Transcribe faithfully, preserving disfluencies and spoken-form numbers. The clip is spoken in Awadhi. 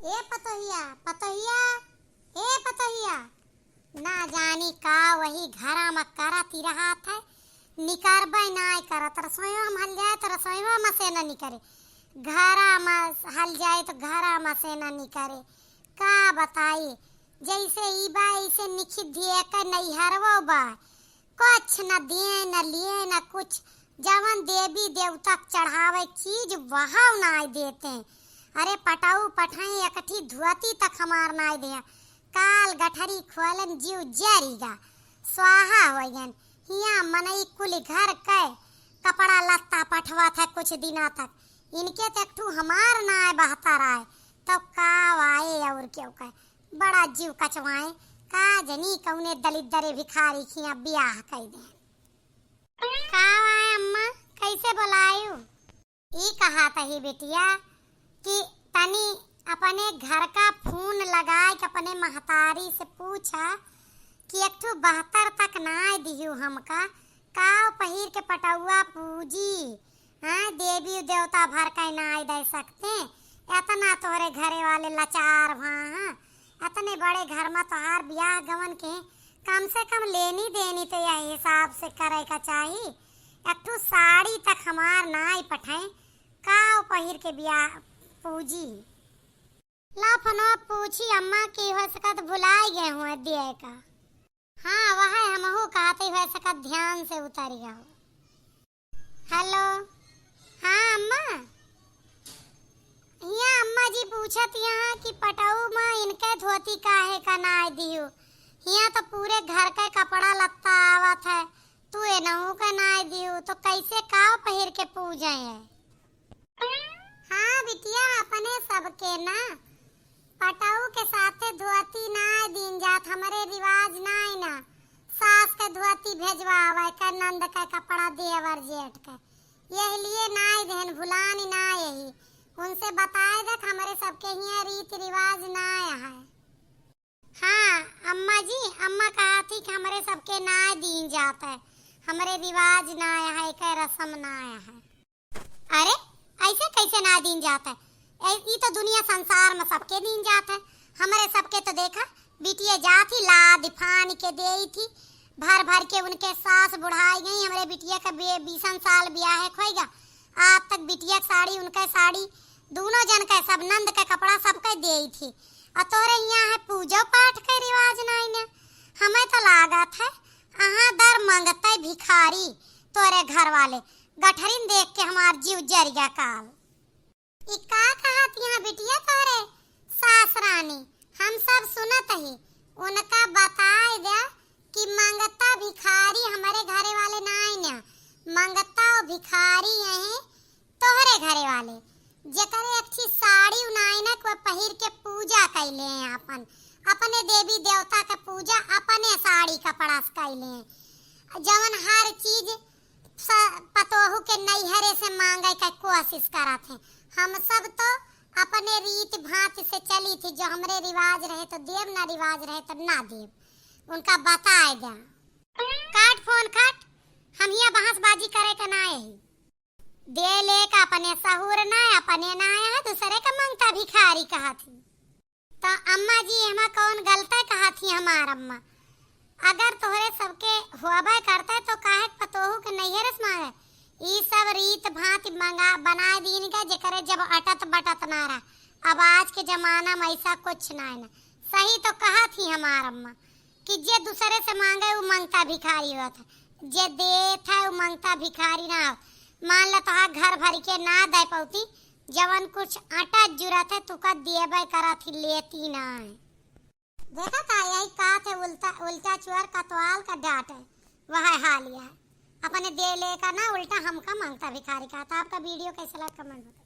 ए पतोहिया, पतोहिया, ए पतोहिया, ना जानी का वही घरा म करत ही रहत है, निकरबे नाय करत। रसोईवा म हल जाए त रसोईवा म से न निकरे, घरा म हल जाए त घरा म से न निकरे। का बताई, जैसे ई बा ऐसे निखित धिये के नैहरवो बा। कुछ न दिए न लिए न कुछ, जवन देवी देवता क चढ़ावे चीज वहउ नाय देते। अरे पटऊ पठाई एकठी धोती तक हमार नाय दिया। काल गठरी खोलन जीव जरी गा, स्वाहा होइगन। हिया मनई कुल घर के कपड़ा लत्ता पठवत है कुछ दिना तक, इनके त एकठू हमार नाय बहतर आए, तब का आए और क्यों कहे। बड़ा जीव कचवाए, का जनी कौने दलिद्दरे भिखारी खिया बियाह कइ दे। का आए अम्मा, कैसे बोलायु? ई कहत ही बिटिया कि तनी अपने घर का फोन लगाए के अपने महतारी से पूछा कि एकठू बहतर तक नाय दिहु हमका, काव पहिर के पटौआ पूजी? हाँ, देवी देवता भर के नाय दे सकते, एतना तोहरे घरे वाले लाचार भा हैं, एतने बड़े घर मा तोहार बियाह गवन के कम से कम लेनी देनी तो यह हिसाब से करे का चाही। एकठू साड़ी तक हमार नाय पठे, काव पहिर के बियाह पूजी? ला फोनवा पूछी अम्मा की हो सकत भुलाइ गए हुए दिए का। हाँ, वह हमहू कहते हुए सकत ध्यान से उतरि गए। हेलो, हाँ अम्मा, हिया अम्मा जी पूछत यहाँ कि पटऊ मा इनके धोती काहे का नाय दिहु? हिया तो पूरे घर के कपड़ा लत्ता आवत है, तू एनहू का नाय दिहु, तो कैसे काव पहिर के पूजे है? हाँ बिटिया, अपने सबके ना, पटऊ के साथे धोती नाय दीन जात, हमरे रिवाज नाय ना। सास के धोती भेजवावे के, नंद के कपड़ा देवर जेठ के, यह लिए नाय देहन, भुलानी ना यही। उनसे बताए देख, हमरे सबके हिया रीति रिवाज नाय है। हाँ अम्मा जी, अम्मा कहा थी कि हमरे सबके नाय दीन जात है, हमरे रिवाज नाय है, के रस्म नाय है। अरे, ऐसे कैसे ना दीन जात है? ए, ई तो दुनिया संसार में सबके दीन जात है। हमरे सबके तो देखा, बिटिया जात ही लाद फान के देई थी, भर भर के उनके सास बुढ़ाई गई। हमरे बिटिया का बे-, बीसन साल बियाहे खोइगा, आज तक बिटिया के साड़ी, उनके साड़ी, दोनों जन के सब नंद के कपड़ा सबके देई थी। और तोरे यहाँ है पूजो पाठ के रिवाज नाई ने। हमें तो लागत है, अहाँ दर मंगते भिखारी, तोरे घर वाले गठरिन देख के हमार जीव जरिया काल। ई का कहत यहाँ बिटिया तोरे सास रानी? हम सब सुनत ही। उनका बताए द्या कि मंगता भिखारी हमरे घरे वाले नाई न, मंगता और भिखारी हैं तोहरे घरे वाले। जेकरे एक ठी साड़ी उनाई न को पहिर के पूजा कैले हैं अपन, अपने देवी देवता के पूजा अपने साड़ी कपड़ा से कैले हैं। जवन हर चीज स-, पतोहू के नैहरे से मांगे के कोशिश करत हैं। हम सब तो अपने रीत भांति से चली थी, जो हमरे रिवाज रहे तो देब, ना रिवाज रहे तो ना देब। उनका बताए द्या। काट फोन काट, हम हिया बहसबाजी करे के ना यही। दे ले का अपने सहूर ना, अपने ना आया है, दूसरे का मंगता भिखारी कहा थी। तो अम्मा जी, एमा कौन गलत कहा थी हमार अम्मा? अगर तोहरे सबके होबे करते तो काहे के पतोहू के नैहर से मांगे? ई सब रीत भांति मंगा, बनाए दीन का जेकरे जब अटत बटत ना रहा। अब आज के जमाना में ऐसा कुछ ना है ना। सही तो कहा थी हमार अम्मा कि जे दूसरे से मांगे उ मंगता भिखारी होत है, जे देत है उ मंगता भिखारी ना हो। मान ला तोहार घर भर के ना दे पौती, जवन कुछ आटा जुरत है तुका दिएबे करत ही, लेती ना है। देखा था यही का थे उल्टा, उल्टा चुअर कतवाल का डांट है, वह हाल यह है। अपने दे ले का ना उल्टा हमका मंगता भिखारी कहा था। आपका वीडियो कैसे लगा कमेंट बताइए।